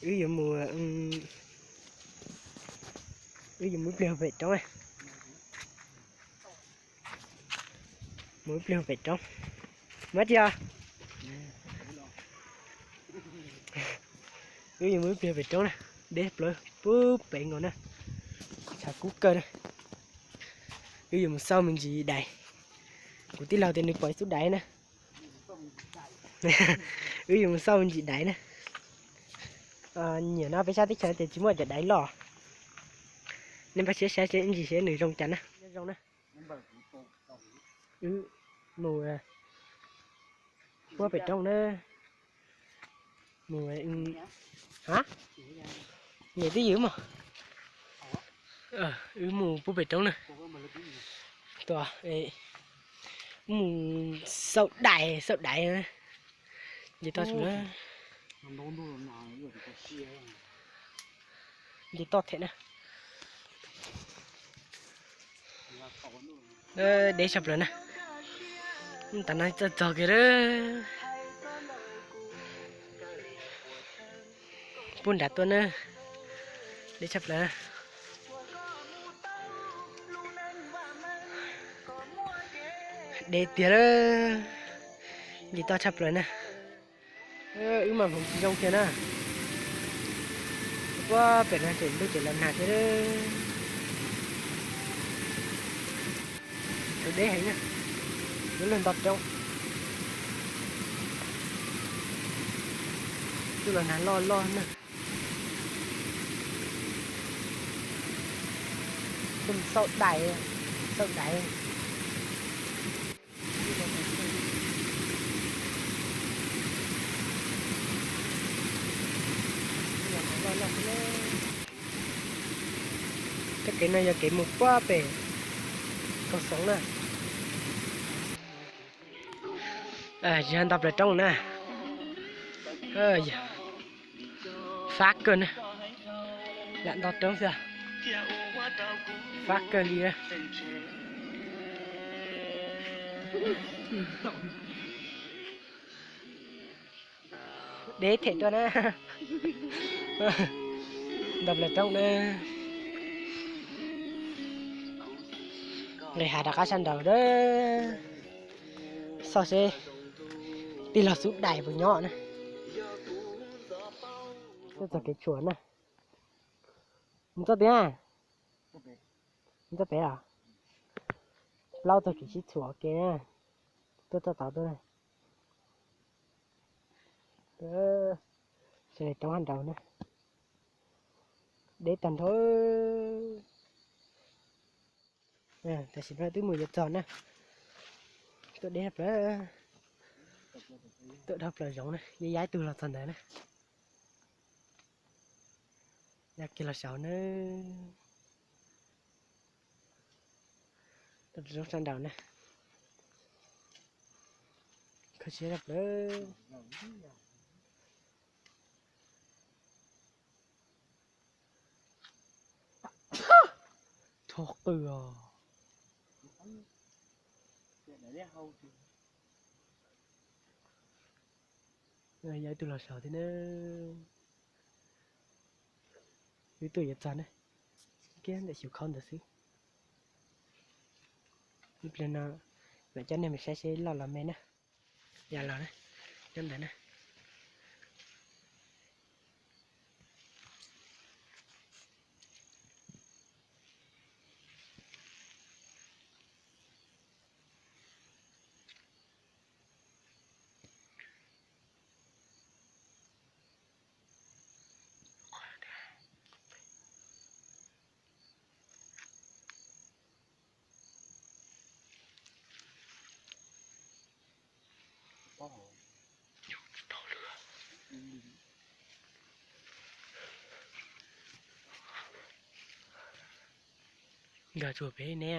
Wb yuav mus, wb yuav mus ib pliag pem roob. Mus ib pliag pem roob. Mas tsis, wb yuav mus ib pliag pem roob na. Deb plaws pub pem nkaus na. Tshav kub kawg na. Wb yuav mus xauj me ntsis dais. Kuv tij laug tias nws pom ib tug dais na. Wb yuav mus xauj me ntsis dais na. Nyiam no peb sab teb chaws tias tsis muaj cov dais loj. Nej npaj siab saib seb ib ntsis seb nws zoo cas na. Zoo na. Wb mus puag pem roob na. Mus, ha, niam twb ywm mog. Wb mus puag pem roob na. Tua, wb mus xauj dais, xauj dais. Nce toj, nce toj them na. Deb tshaj plaws na. Tam no txawj txog kiag lawm. Puag nram tuaj na. Deb tshaj plaws. Deb tiag lawm. Nce toj tshaj plaws na. Wb mas hmoov tsis zoo kiag na. Puag pem no tseem ntuj tseem los nag thiab. Tsaus deb heev na. Lub log nto roob, ntuj los nag loj loj na. Xauj dais, xauj dais. Txoj kev no yog kev mus puag pem Kaus Xoom na. Tsis yog nto plaws roob na. Fab kawg na. Lam nto roob xwb. Fab kawg li. Deb them tuaj na. Nto plaws roob na. Nqis hav rov qab sab nraud na. Xauj seb tij laug xub dais puas nyob na. Tuaj txog kev tshuam na. Mus txoj twg na? Mus txoj pem los? Plaub txog kev sib tshuam ke na. Tuaj txoj tod tuaj na. Sawv daws roob hab nraud na. Deb tag nrho. Tam sim no twb mus yuav txog na. Tuaj deb, tuaj dhau plaws zoov na, yav ib tug los txog ntawd na. Yav kiag los saud na. Tuaj roob sab nraud na. Kho siab zog plawv. Tho qw os. Yog ib tug los saud thiab na. Wb tuaj yuav txog na. Kiag ntawm xyuv khau ntawd xwb. Ib pliag no mam coj nej mus saib seb loj los me na. Yog los na, nyob ntawd na. Nkag tsuag pem ne.